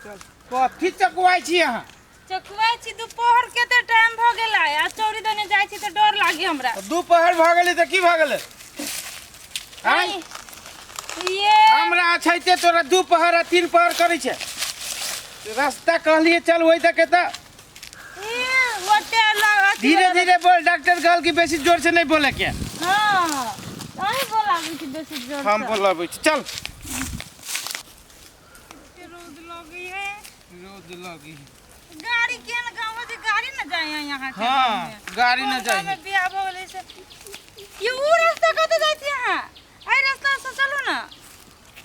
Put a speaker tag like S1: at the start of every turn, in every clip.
S1: कथी चकुआइ छी अहाँ?
S2: चकुआइ छी। दुपहर के तऽ टाइम भऽ गेलै आ चौरी दने जाइ छी तऽ डर लागे हमरा।
S1: दुपहर भऽ गेलै तऽ की भऽ गेलै? आँय?
S2: ये
S1: हमरा अछैते तोरा दुपहर आ तीन पहर करै छै। रास्ता कहलिए चल ओहि दके तऽ
S2: ई ओते लग अथी
S1: धीरे
S2: वाला-
S1: धीरे बोल। डॉक्टर कहल कि बेसी जोर से नहीं बोले के।
S2: हँ, अहीं बोलाबै छी बेसी जोर
S1: हम
S2: से।
S1: बोलाबै छी, चल।
S2: एते रौद लगै है।
S1: रौद लगी।
S2: गाड़ी केहन गाँव है जे गाड़ी न जाए है यहाँ के।
S1: हाँ,
S2: गाँव में।
S1: गाड़ी न
S2: कोन
S1: जाए
S2: गाँव
S1: है।
S2: में बियाह भऽ गेलै से ये ऊ रास्ता कतऽ जाइ छी अहाँ? एहि रास्ता से चलू ना।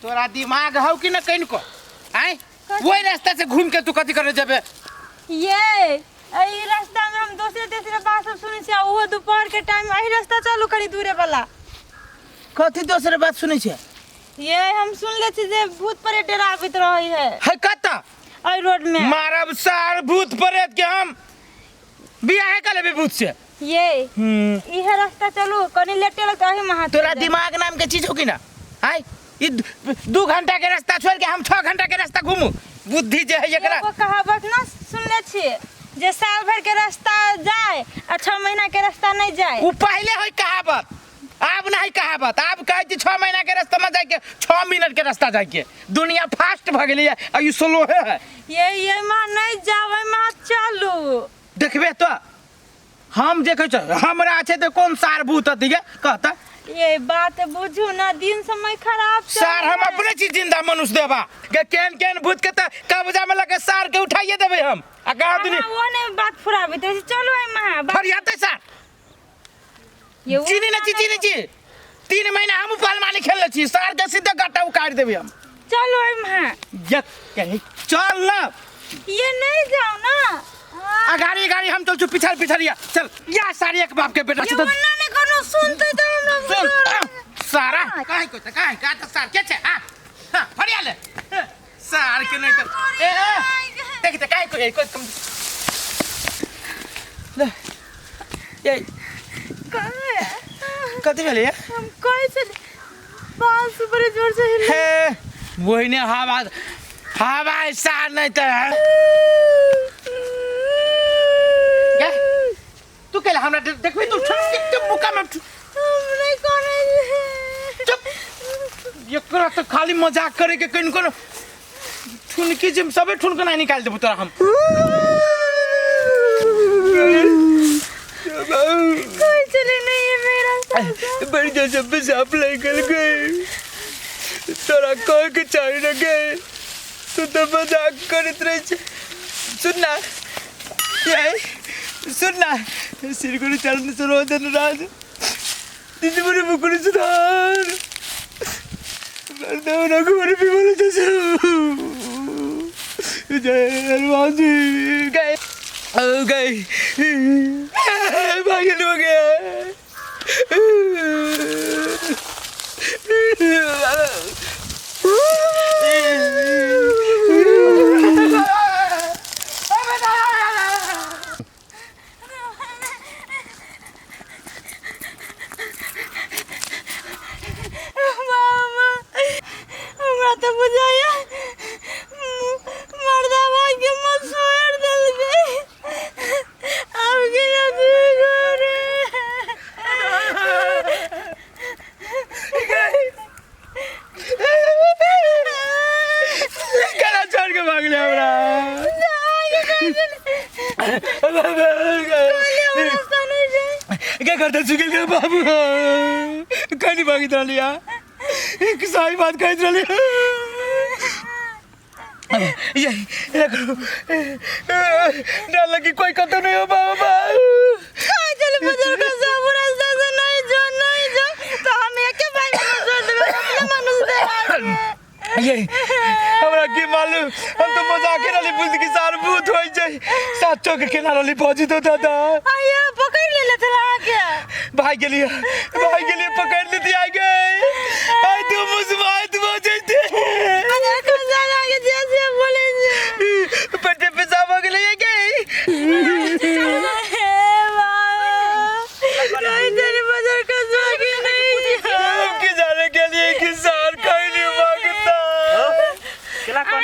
S1: तोरा दिमाग हौ कि न कनिको? आँय,
S2: कथी?
S1: ओहि रास्ता से घूम के तू कथी करे जेबे?
S2: ये एहि रास्ता में हम दोसरे तेसरे बात सब सुनै छियै आ ओहो दोपहर के टाइम। एहि रास्ता चलू कनी दूरे वाला।
S1: कथी दोसरे बात सुनै छै?
S2: ये हम सुनले छी जे भूत प्रेत डराबैत रहै है।
S1: है कतऽ?
S2: एहि रोड में।
S1: मारब सार भूत प्रेत के, हम बियाहे कर लेबे भूत से।
S2: ये इहे रास्ता चलू, कनी लेटे लगतै एहि में हाथ।
S1: तोरा दिमाग नाम के चीज हो कि ना? आय, ई 2 घंटा के रास्ता छोड़ के हम 6 घंटा के रास्ता घूमू? बुद्धि जे है एकरा।
S2: एगो कहावत ना सुनले छियै जे साल भर के रास्ता जाए आ 6 महीना के रास्ता नहीं जाए।
S1: उ पहले होई कहावत, आब नहीं कहावत। आब कहै छी 6 महीना के रास्ता में जाके 6 मिनट के रास्ता जाके। दुनिया फास्ट भ गेलै आ ई स्लो है।
S2: ये माँ नहीं जावे, माँ चलू।
S1: देखबे तो, हम देखै छ, हमरा छै तऽ कोन सार भूत अथी के कहता।
S2: ये बात बुझू ना, दिन समय खराब चल
S1: सार हम
S2: है।
S1: अपने छी जिंदा मनुष्य देबा के केहन केहन भूत के तऽ कब्जा में लके सार के उठाइए देबै हम आ कहाँ दुनी।
S2: अहाँ वो नहीं बात फुराबैत रहै छै। चलू एहि माँ बात-
S1: फरियाते सार।
S2: ये वो
S1: चीनी न छी, चीनी छी। 3 महीना हम पहलवानी खेलले छी। सार के सीधे गट्टा उखाड़ देबै हम।
S2: चलू एहि माँ।
S1: यक कहीं चल ना।
S2: ये नहीं जाओ ना। हाँ।
S1: आ गाड़ी गाड़ी हम चल छु पिछड़ पिछड़ या चल या सारी एक बाप के बेटा
S2: ये
S1: छी तऽ
S2: ओना नहीं कोनो सुनते तो हमरा
S1: सुन
S2: डर लागे।
S1: सारा काहे को काहे का तऽ सार के छै? हां हां, फरिया ले सार के नहीं तऽ ए ए, देख तऽ काहे को ए को कम ले ये।
S2: कहाँ?
S1: कथी भेलै ये?
S2: हम कहै छली बांस बड़े जोर से हिल।
S1: हे वही ने हवा हवा ऐसा नहीं तऽ गे, तू केला हमरा देखबी तू ठुक के मुका में
S2: हम नहीं करै छी।
S1: चुप। एकरा तऽ खाली मजाक करे के कनि कोनो ठुनकी जे सबे ठुनक नहीं निकाल देबो तोरा हम।
S2: कोई चले नहीं है मेरा साथ।
S3: बड़ी जैसे पेशाब निकल गए। तोरा कह के चाही न गए, तू तो मजाक करत रहे छे। सुन ना ये, सुन ना। श्री गुरु चरण सरोजन राज निज मुकुर सुधार वरदेव रघुवर विमल जसु जय हनुमान जी। गए गए भागल हो गया।
S2: मामा, हमरा तऽ बुझाइया मर्दावा के मसोड़ देलकै। आब केना रे?
S3: गला छोड़ के भाग लिया हमरा। क्या करता चुके के बाबू, कहीं भागी लिया। एक सही बात कह रही ये ये करो, डर लगी। कोई कतो नहीं हो बाबा।
S2: चल बुजुर्ग सब रास्ता से नहीं जो, नहीं जो तो हम एके बार में छोड़ देबै अपने मनुष्य दे।
S3: ये हमरा की मालूम, हम तो मजाक ही रहली बुझ की सार भूत होई छै। साचो के केना रहली भौजी तो दादा।
S2: आया पकड़ लेले छला अहाँके।
S3: भाग गेलिए, भाग गेलिए, पकड़ लेती आ गए। आई तू मुसमात हो जैते।
S2: अरे खजाना के जैसे बोले छै।
S3: पेटे पेशाब हो गेलै ये गए।
S2: हे बाबा, कोई तेरे बजर का जोगी नहीं।
S3: हम की जाने के लिए कि सार कहीं नहीं मांगता।
S4: केला कौन?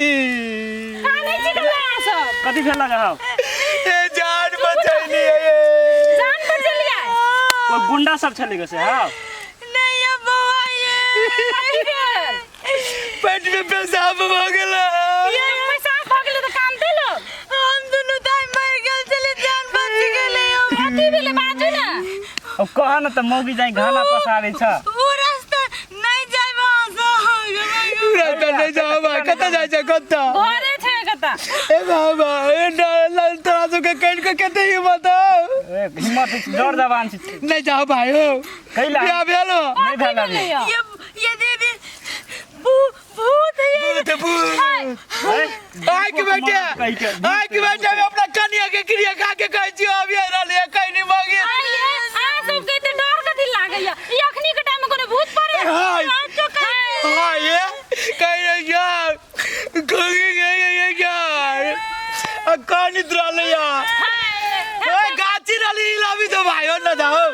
S4: कानै छी कला अहाँ सब
S5: कथी भेल लगा हौ
S3: ए जान बचैली ये
S4: जान बचलियै
S5: कोई गुंडा सब छलै से हौ
S2: नहीं ये बौआ ये
S4: कथी भेल
S3: पेट में पेशाब भ गेला
S4: ये पैसा भऽ गेलै तऽ कानते लोग
S2: हम दुनू दाई मर गेल छलै जान बच गेलै
S4: कथी भेलै बाजू ने
S5: अब कह न त मौगी जाई घाना पसारै छ
S2: वो रास्ता नहीं जाए वहाँ से
S3: रास्ता नहीं जाओ भाई कतऽ जाइ छै कतऽ
S4: घरे छै कतऽ
S3: ए बाबा ए डर तोरा सबके कहि के कते हिम्मत हो
S5: ए हिम्मत डर जवान छी
S3: नहीं जाओ भाई हो
S5: कैला?
S3: बियाह भेल हो
S5: नहीं भेल अभी
S4: यौ
S2: ये दीदी भूत है
S3: भूत भूत
S5: ए,
S3: आइ के बेटे
S5: कहि के
S3: आइ के बेटे हम अपना कनिया के क्रिया खा के कहै छियो अभी आइ रहलै कहीं नहीं मांगे
S4: आइए अहाँ सबके एते डर कथी लागैया ई अखनी के टाइम में कोनो भूत पड़े
S3: हाय। हाँ ये कहीं नहीं यार कहीं नहीं यार आ कौन रहलै यार ए गाछी रहली लाबी तो भाई हो न जाओ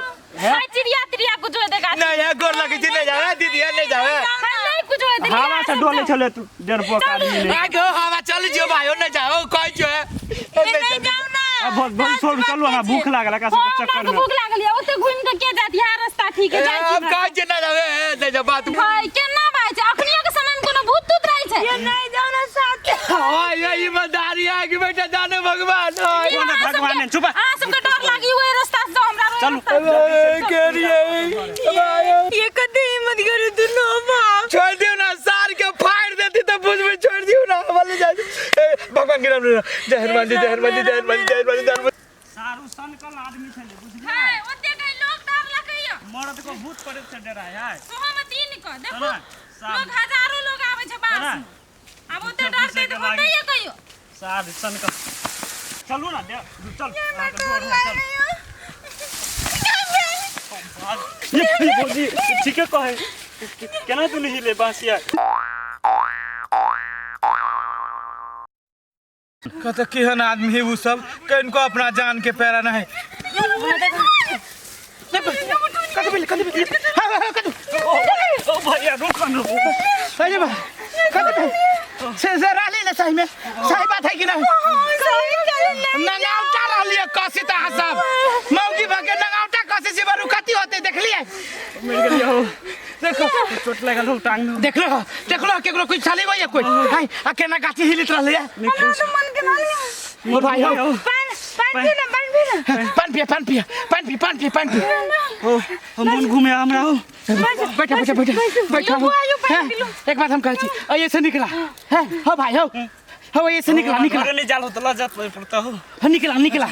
S4: हाय चिड़िया तिड़िया कुछ होते गाछ
S3: नहीं यार गोर लगे छी नहीं जावे दीदी नहीं जावे
S4: हाय नहीं कुछ होते
S5: हवा से डोले छले तू डरपोक आदमी ने
S3: आगे हवा चल जियो भाई हो न जाओ कहि जो है
S2: नहीं जाओ ना
S5: अब बहुत बहुत छोड़ चलू हमरा भूख लागल का सब चक्कर में
S4: भूख लागल या ओते घुमि के के जात यहाँ रास्ता ठीक है जाइ
S3: अब
S4: छी
S3: कहि जे न जावे नहीं जा बात
S4: हाय केना बात छै अखनियो के समय में कोनो भूत तूत रहै छै
S2: ये नहीं जाओ ना साथ
S3: हाँ ये ईमानदारी है कि बेटा जाने भगवान हाँ।
S5: कौन है भगवान है? चुप।
S4: अहाँ सबके डर लागी ओए रास्ता से जाओ हमरा ओहि
S5: चलू।
S4: रास्ता से।
S3: ए, के लिए भाई
S2: ये कते हिम्मत करू दुनू बाप
S3: छोड़ दियो ना सार के फाड़ देती तो बुझ में छोड़ दियो ना वाले जा ए, भगवान के नाम लेना जय हनुमान जी जय हनुमान जी जय हनुमान जी जय हनुमान जी जय हनुमान
S5: सारू सनकल आदमी छले बुझलियै
S4: हाय ओते के लोग डर लगैया
S5: मर्द को भूत पड़े से डराय है
S4: सोहो में तीन क देखो
S5: चला, साहब।
S4: लोग हजारों लोग आबै छै बाहर
S5: चला।
S4: से आब ओते डरते तऽ होतै या कहियो
S5: सार सनकल चलू ना दे चल अहाँके डर है, चल ये भौजी ठीके कहे केना तू नहीं हिले बासिया
S1: कत केहन आदमी है वो सब कनको अपना जान के पैरा नहीं कत बिल कत बिल हाँ हाँ कत
S5: ओ भैया रुक न
S1: अरे बा कत से से रहली ना सही में सही बात है कि नहीं नंगाउटा रहली है कसी त अहाँ सब मौगी भके नंगाउटा कसी से बरू कति होते देखलिए
S5: मिल गेलियै हो
S1: देखो
S5: चोट लागल हो टांग में
S1: देखलो देखलो केकरो कोई छाली गई कोई हाय आ केना गाछी हिलित रहले है ओ भाई हो
S2: पान पी ना पान पी ना
S1: पान पिया पान पिया पान पी पान पी पान पी
S5: ओ हम मन घूमे हमरा हो
S1: बैठा बैठा बैठा बैठा हो हैं? एक बात हम कहै छी ऐसे निकला हैं हो भाई हो हो ऐसे निकला निकला
S5: घरे नहीं जाल हो त लजत पड़ता हो
S1: हो, निकला निकला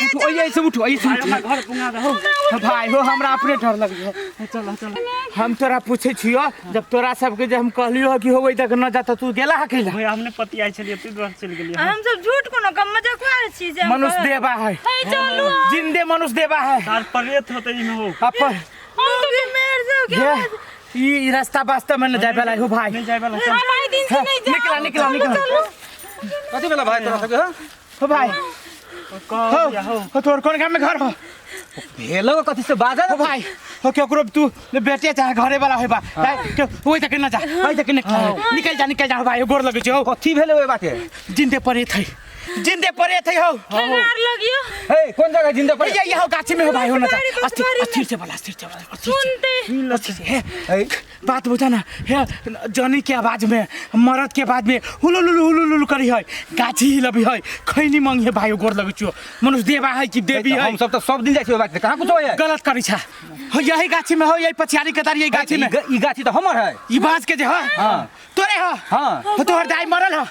S1: उठो ऐसे उठो ऐसे
S5: भाई
S1: उठो
S5: हमरा घर पुंगा दे हो
S1: भाई हो हमरा अपने डर लग गया
S5: चल चल
S1: हम तोरा पूछे छियो जब तोरा सबके जब हम कहलियो कि हो तक न जाता तू गेला है कैला
S5: भैया हमने पति आइ छलियै तू दुआर चलि गेलियै
S2: हम सब झूठ कोनो कम मजाक मारै छी जे हम
S1: मनुष्य देवा है
S4: हे चलू
S1: जिंदे मनुष्य देवा है
S5: सार प्रेत होतै इमे हो
S1: अपन
S2: मौगी मेर सब के
S1: ये ई रास्ता वास्ता में न जाए वाला हो भाई
S5: नहीं जाय वाला चल
S4: हम आइ दिन से नहीं जाओ
S1: निकला निकला निकला
S6: कथी भेला भाइ तोरा सबके हँ?
S1: हो भाई
S5: कह दिया
S1: हो
S5: हो
S1: हो तोर कोन गाम में घर हो
S6: भेलो कथी से बाजा
S1: हो भाई हो केकरो तू बेटे चाहे घरे वाला होबा ओइ तक न जा ओइ तक न निकल जा निकल जा हो भाई गोर लगे छै हो
S6: कथी भेले ओइ बाटे
S1: जिंदे परे थई जिंदे परे थई हो
S4: खेनार लगियो
S6: हे कोन जगह जिंदा पड़े
S1: ये हो गाछी में हो भाई हो न जा
S2: बसवारी,
S1: अस्थिर
S2: बसवारी में।
S1: अस्थिर से बोला अस्थिर से बोला, अस्थिर से
S4: सुनते
S1: अस्थिर से हे
S6: हे
S1: बात बुझा ना हे जनी के आवाज में मरद के आवाज में हुलुलुलु हुलुलुलु करी है गाछी हिलबी है खैनी मांगी है भाई गोर लगे छियो मनुष्य देवा है कि देवी है
S6: हम सब त सब दिन जाइ छी ओइ बाटे कहाँ कुछो है
S1: गलत करी छा हो यही गाछी में हो यही पछियारी कतार यही गाछी में
S6: ई गाछी त हमर है
S1: ई बांस के जे हो
S6: हाँ।
S1: तोरे हो
S6: हाँ।
S1: हो तोहर दाई मरल हो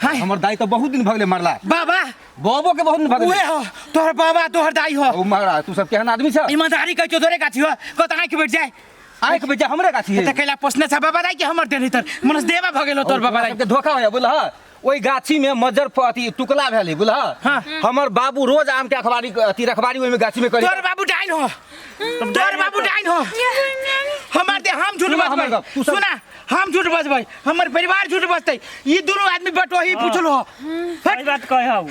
S1: हाय
S6: हमर दाई त बहुत दिन भगले मरला
S1: बाबा
S6: बाबो के बहुत दिन भगले
S1: उहे हो तोहर बाबा तोहर दाई हो
S6: ओ मरा तू सब केहन आदमी छ
S1: ईमानदारी कहै छौ तोरे गाछी हो कत आँखि बैठ जाए
S6: आँखि बैठ जा हमरे गाछी है
S1: त कैला पोसने छ बाबा दाई के हमर देनी तर मनुष्य देवा भ गेलो तोहर बाबा दाई
S6: सबके धोखा होया बुझलह ओहि गाछी में मज्जर अथी टुकला भेलै बुझलह
S1: हाँ।
S6: हमर बाबू रोज आम के अखबारी अथी रखबारी ओहिमे गाछी में करी
S1: तोहर बाबू डाइन हो तोहर बाबू डाइन हो हमर दे हम झूठ
S6: सुना हमर
S1: बजबै
S6: गप, तू सब-
S1: सुना हम झूठ बजबै हमर परिवार झूठ बजतै ई दुनू आदमी बटोही पूछल हो
S5: सही बात कहे हौ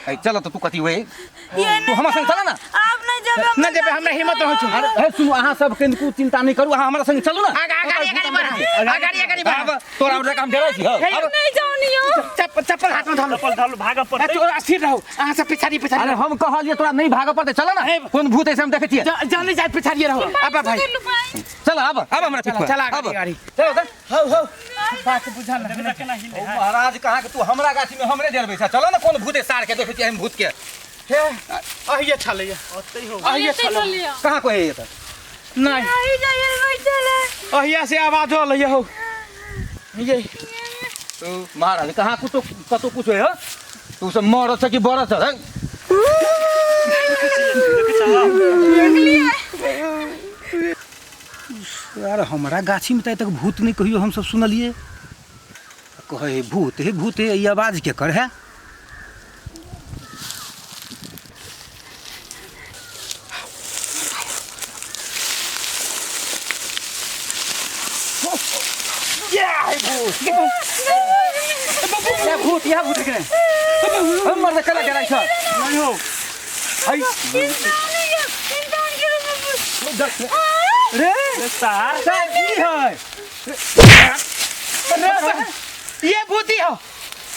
S6: ए, चल त तू कथी होए
S2: ये
S6: तू हमर संग चल ना
S2: आप नहीं जेबै
S1: न जेबै हमरा हिम्मत रहै छौ
S6: अरे हे सुनू अहाँ सब कनिको चिंता नहि करू अहाँ हमरा संग चलू ना
S1: आगा आगा आगा बढ़ अगाडि अगाडि
S6: आब तोरा हमरा काम डरै छी हौ
S1: हे,
S6: आब
S4: नहीं जाओ नियो।
S1: चप्पल चप्पल हाथमे धलो।
S5: चप्पल धल भागऽ पड़तै।
S1: तोरा स्थिर रहू, अहाँ सब पिछाड़ी पिछाड़ी।
S6: अरे हम कहलिए तोरा नहीं भागऽ पड़तै, चल ना।
S1: हे।
S6: कोन भूत ऐसे हम देखै छियै।
S1: जानी जाए पिछाड़िए रहो। अब भाई
S6: चल आब, आब हमरा
S1: चला,
S6: पीछा।
S1: चला
S6: आब।
S1: गाड़ी, गाड़ी।
S6: चल चल।
S1: हौ हौ, बात बुझल ना।
S5: केना हिले
S6: ओ महाराज, कहाँ के तू हमरा गाछी में हमरे जरबै छ। चल ना, कोन भूत है सार के देखै छियै हम भूत के।
S1: हे, अहिए छलैया,
S5: ओतै हो।
S1: अहिए छलै।
S6: कहाँ को है ये त?
S1: नहीं,
S2: आई जाइए बैठल है।
S1: अहिया से आवाज होलैया हौ। ये
S6: तू महाराज कहाँ कुछ कतो कुछ है तू सब मरत छ कि बरत छ? हैं? यार हमरा गाछी में त आइ तक भूत नहीं कहियो हम सब सुनलिए। कहे भूत हे भूत हे, ई आवाज के कर है? या भूत, या भूत के हम मर्द कला जराइ छ।
S5: नहीं हो।
S6: है
S2: इंसान है ये, इंसान के रूप में भूत।
S6: रे
S5: सार
S6: सार की है?
S1: ये भूती हो।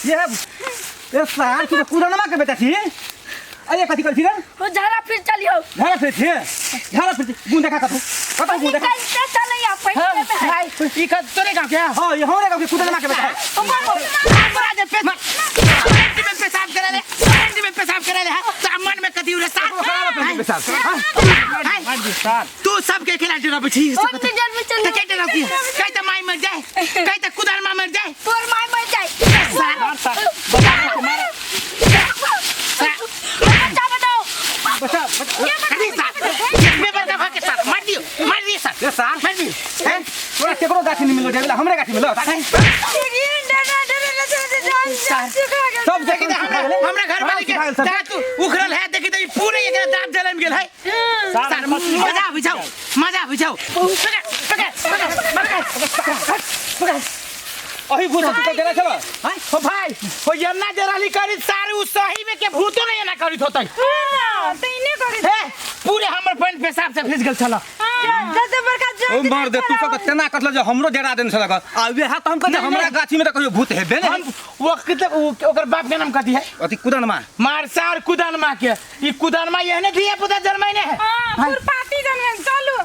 S6: ये ए सार तू कुदनमा के बेटा छी। अरे कथि कर छी रे?
S2: वो झाड़ा फिर चलियो।
S6: झाड़ा फिर छी, झाड़ा फिर छी। गुण देखा कतौ कतौ गुण देखा।
S2: निकल चले आप पहले में है।
S1: भाई, ई का तोरे गांव के है?
S6: हां, ये हमरे गांव के कुदनमा के बेटा है।
S1: हमरा जे पे पेंट में पेशाब करे ले, पेंट में पेशाब करे ले, तो मन में कथी उरे साथ।
S6: पेशाब
S1: हां,
S5: जी सार
S1: तू सबके खिला डराबै छी।
S2: हम तो जल में चलियो।
S1: त के डराबी? कहि त माई मर जाए, कहि त कुदाल मा मर जाए।
S2: तोर माय मर जाए।
S1: सार
S5: मार सार।
S2: बच्चा बताओ।
S6: बचा बचा।
S1: अरे सार, ये बड़का भाग के सार मार दियो, मार दियो सार,
S6: ए सार
S1: मार दियो।
S6: हैं तोरा केकरो गाछी नहीं मिललो जाबेला हमरे गाछी मिललो।
S2: ये डरा डरा ना चलते जान जान सिखा गेल।
S6: सब
S1: देखी
S6: देखी
S1: त हमरा हमरा घर वाली के दांत उखड़ल है। देखी त ई पूरे एकरा दांत जलम गेल है।
S5: सार
S1: सार मजा आबै छौ, मजा आबै छौ। पकड़ पकड़ पकड़ पकड़ पकड़।
S6: अही भूत तू जरा चल।
S1: हाय हो भाई, हो यन्ना जराली करी सार, उ सही में के भूतो नहीं एना करित होतै।
S4: हां, तैने करी।
S1: हे, पूरे हमर पैंट पेशाब से भिज गेल छल।
S2: जते बड़का
S6: ओ
S2: जान।
S6: मार दे, तू सब तेना कटल जे हमरो जरा देन छलक। आ वेहा त हम कहते हमरा गाछी में त कहियो भूत हेबे नै।
S1: हम वक्त ओकर बाप के नाम कथी है?
S6: अथि कुदनमा।
S1: मार सार कुदनमा के, ई कुदनमा एहने धिया पुता जन्मैने है।
S4: हां, खुरपाती जनमेन। चलू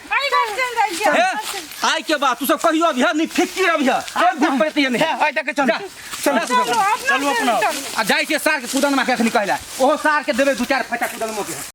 S4: आई घर चल जाइ छियै।
S6: हे आइ के बाद तू सब कहियो अभी नहीं फिक्र अभी है भूत प्रेत ये नहीं।
S1: हे, आइ तक चल।
S6: जा, चल
S4: चलू अपना।
S5: चलू अपना।
S6: आ जाइ छियै सार के कुदनमा के अखनी कहला, ओहो सार के देबै दू चार फटा कुदनमा के।